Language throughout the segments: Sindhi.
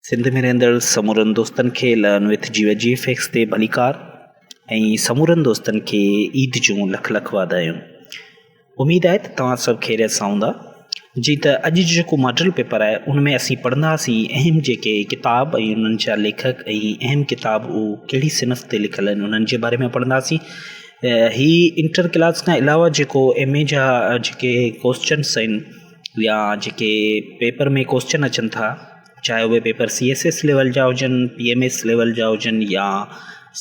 سنڌ ۾ رهندڙ سمورن دوستن کي لرن وٿ جيو جي ايف ايڪس تي ڀليڪار ۽ سمورن دوستن کي عيد جون لک لک واڌايون. اميد آهي ته توهان سڀ خيريت سان هوندا. جي ته اڄ جو جيڪو ماڊل پيپر آهي ان ۾ اسين پڙهنداسين اهم جيڪي ڪتاب ۽ انهن جا ليکڪ ۽ اهم ڪتاب اهو ڪهڙي صنف تي لکيل آهن انهن جي باري ۾ پڙهنداسين. هي انٽر ڪلاس کان علاوه جيڪو ايم اي جا جيڪي ڪوسچنس آهن يا جيڪي پيپر ۾ ڪوسچن اچن ٿا چاهي اهي paper C S S level جا هجن پي ايم ايس ليول جا هجن يا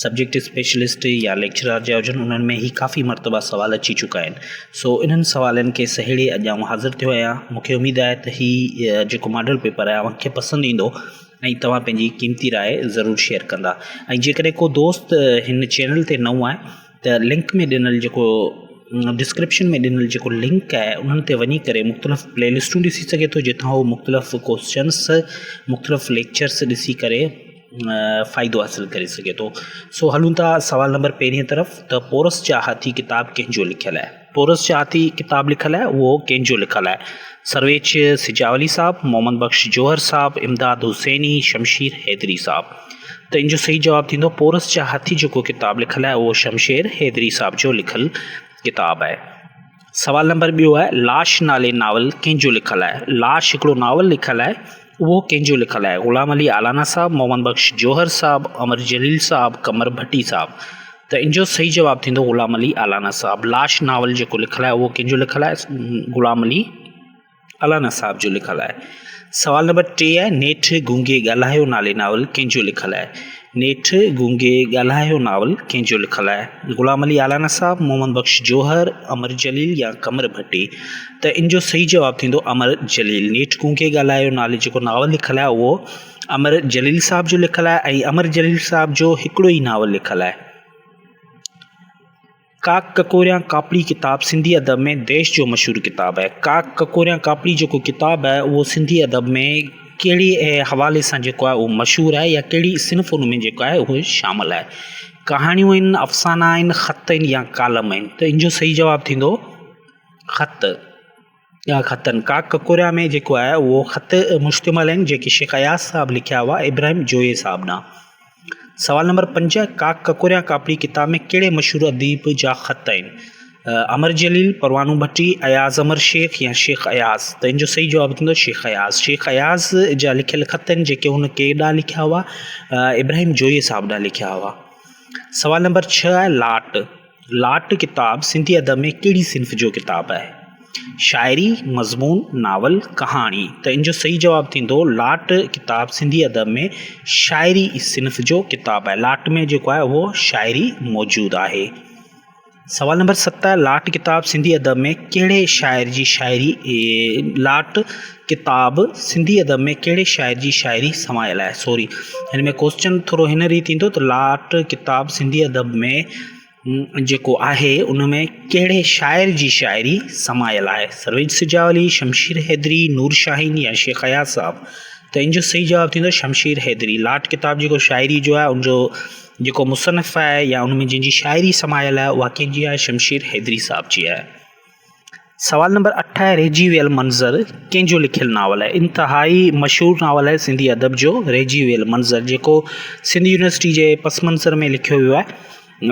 سبجيڪٽ اسپيشلسٽ يا ليڪچرار جا هجن انهن ۾ هي ڪافي مرتبا سوال اچي چڪا آهن سو انهن سوالن کي سهيڙي اڄ آئون حاضر ٿيو آهيان مونکي اميد آهي ته هي جيڪو ماڊل پيپر آهي اوهان کي پسند ايندو ۽ توهان پنهنجي قيمتي راء ضرور شيئر ڪندا ۽ جيڪڏهن ڪو دوست هن چينل تي نئون آهي ته لنڪ ۾ ڏنل جيڪو ڊسڪرپشن ۾ ڏنل جيڪو لنڪ آهي انهن تي وڃي ڪري مختلف پلي لسٽون ڏسي سگهي ٿو جتان هو مختلف ڪوشچنس مختلف ليڪچرس ڏسي ڪري فائدو حاصل ڪري سگهي ٿو سو هلون ٿا سوال نمبر پهرين طرف ته پورس جا هاٿي ڪتاب ڪنهن جو لکيل آهي پورس جا هاٿي ڪتاب لکيل آهي اهو ڪنهن جو لکيل آهي سرويچ سجاولي صاحب محمد بخش جوهر صاحب امداد حسيني شمشير حيدري صاحب ته ان جو صحيح جواب ٿيندو پورس جا هاٿي جيڪو ڪتاب لکيل آهي اهو شمشير حيدري صاحب جو لکيل ڪتاب آهي. سوال نمبر ٻيو آهي لاش نالي ناول ڪنهن جو لکيل آهي؟ لاش هڪڙو ناول لکيل آهي اهو ڪنهن جو لکيل آهي؟ غلام علي اعلانا صاحب، محمد بخش جوهر صاحب، امر جليل صاحب، قمر ڀٽي صاحب. ته ان جو صحيح جواب ٿيندو غلام علي اعلانا صاحب. لاش ناول جيڪو لکيل آهي اهو ڪنهن جو لکيل آهي؟ غلام علي الانا صاحب جو لکيل آهي. سوال نمبر ٽي آهي نيٺ گونگي ڳالهايو نالي ناول ڪنهن جو لکيل آهي؟ نيٺ گونگي ڳالهايو ناول ڪنهن جو لکيل آهي؟ غلام علي الانا صاحب، محمد بخش جوهر، امر جليل يا قمر ڀٽي؟ ته ان جو صحيح جواب ٿيندو امر جليل. نيٺ گونگي ڳالهايو نالي جيڪو ناول لکيل آهي اهو امر جليل صاحب جو لکيل آهي ۽ امر جليل صاحب جو هڪڙو ئي ناول لکيل آهي. ڪاڪ ڪڪوريان ڪاپڙي ڪتاب سنڌي ادب ۾ ديش جو مشهور ڪتاب آهي. ڪاڪ ڪڪوريان ڪاپڙي جيڪو ڪتاب آهي اهو سنڌي ادب ۾ ڪهڙي حوالي سان جيڪو آهي اهو مشهور آهي يا ڪهڙي صنف ان ۾ جيڪو آهي اهو شامل آهي. ڪهاڻيون آهن، افسانا آهن، خط آهن يا ڪالم آهن ته ان جو صحيح جواب ٿيندو خط يا خطن. ڪاڪ ڪڪوريان ۾ جيڪو آهي اهو خط مشتمل آهن جيڪي شيخ اياز صاحب لکيا هئا ابراهيم جويي صاحب ڏانهن. سوال نمبر 5، ڪاڪ ڪڪوريان ڪاپڙي ڪتاب ۾ ڪهڙي مشهور اديب جا خط آهن؟ امر جليل، پروانو ڀٽي، اياز امر شيخ يا شيخ اياز؟ ته ان جو صحيح جواب ٿيندو شيخ اياز. شيخ اياز جا لکيل خط آهن جيڪي هن ڪنهن ڏانهن لکيا هئا؟ ابراهيم جويي صاحب ڏانهن لکيا هئا. سوال نمبر 6 آهي لاٽ. لاٽ ڪتاب سنڌي ادب ۾ ڪهڙي صنف جو ڪتاب آهي؟ شاعري، مضمون، ناول، ڪهاڻي. ته ان جو صحيح جواب ٿيندو لاٽ ڪتاب سنڌي ادب ۾ شاعري صنف جو ڪتاب آهي. لاٽ ۾ جيڪو آهي اهو شاعري موجود آهي. سوال نمبر 7 لاٽ ڪتاب سنڌي ادب ۾ ڪهڙي شاعر جي شاعري لاٽ ڪتاب سنڌي ادب ۾ ڪهڙي شاعر جي شاعري سمايل آهي؟ سوري هن ۾ ڪوسچن ٿورو هن ريت ايندو ته لاٽ ڪتاب سنڌي ادب ۾ جيڪو آهي ان ۾ ڪهڙي شاعر جي شاعري سمايل آهي؟ سرويچ سجاولي، شمشير حيدري، نور شاهين يا شيخ اياز صاحب؟ ته ان جو صحيح جواب ٿيندو شمشير حيدري. لاٽ ڪتاب جيڪو شاعري جو آهي ان جو جيڪو مصنف آهي يا ان ۾ جنهن جي شاعري سمايل آهي اها ڪنهن جي آهي؟ شمشير حيدري صاحب جي آهي. سوال نمبر 8 آهي رهجي ويل منظر ڪنهن جو لکيل ناول آهي؟ انتهائي مشهور ناول آهي سنڌي ادب جو رهجي ويل منظر جيڪو سنڌ يونيورسٽي جي پس منظر ۾ لکيو ويو آهي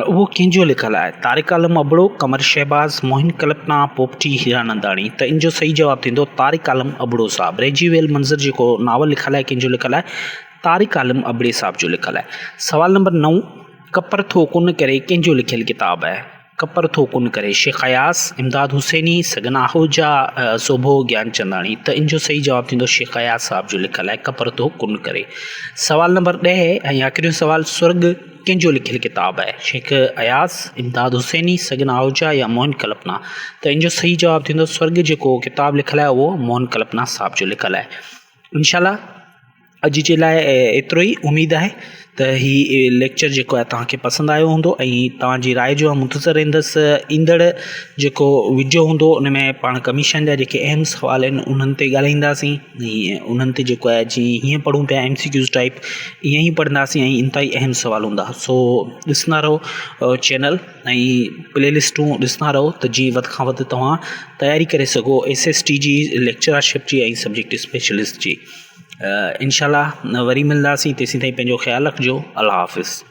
اهو ڪنهن جو لکيل آهي؟ طارق عالم ابڙو، قمر شهباز، موهن ڪلپنا، پوپٽي هيراننداڻي. ته ان جو صحيح جواب ٿيندو طارق عالم ابڙو صاحب. رهجي ويل منظر جيڪو ناول لکيل آهي ڪنهن جو لکيل آهي؟ طارق عالم ابڙي صاحب جو لکيل آهي. سوال نمبر 9 ڪپر ٿو ڪن ڪري ڪنهن جو لکيل ڪتاب آهي؟ ڪپر ٿو ڪن ڪري، شيخ اياز، امداد حسيني، سڳن آهوجا، سوڀو گيانچنداڻي. ته ان جو صحيح جواب ٿيندو شيخ اياز صاحب جو لکيل آهي ڪپر ٿو ڪن ڪري. سوال نمبر 10 ۽ آخريون سوال سرڳ ڪنهن جو لکيل ڪتاب آهي؟ شيخ اياز، امداد حسيني، سڳن آهوجا يا موهن ڪلپنا؟ ته ان جو صحيح جواب ٿيندو سرڳ جيڪو ڪتاب لکيل آهي اهو موهن ڪلپنا صاحب جو لکيل آهي. انشاء الله اڄ جي لاء ايترو ئي اميد آهي ته هي ليڪچر جيڪو آهي توهان کي پسند آيو هوندو ۽ توهان جي راء جو منتظر رهندس ايندڙ جيڪو وڊيو هوندو ان ۾ پاڻ ڪميشن جا جيڪي اهم سوال آهن انهن تي ڳالهائينداسين ۽ انهن تي جيڪو آهي جي هيئن پڙهون پيا ايم سي ڪيوز ٽائپ ائين ئي پڙهنداسين ۽ انتهائي اهم سوال هوندا سو ڏسندا رهو چينل ۽ پلي لسٽون ڏسندا رهو ته جيئن وڌ کان وڌ توهان تياري ڪري سگهو ايس ايس ٽي جي ليڪچرارشپ جي ۽ سبجيڪٽ اسپيشلسٽ جي. انشاء الله وري ملنداسين تيسين تائين پنهنجو خيال رکجو الله حافظ.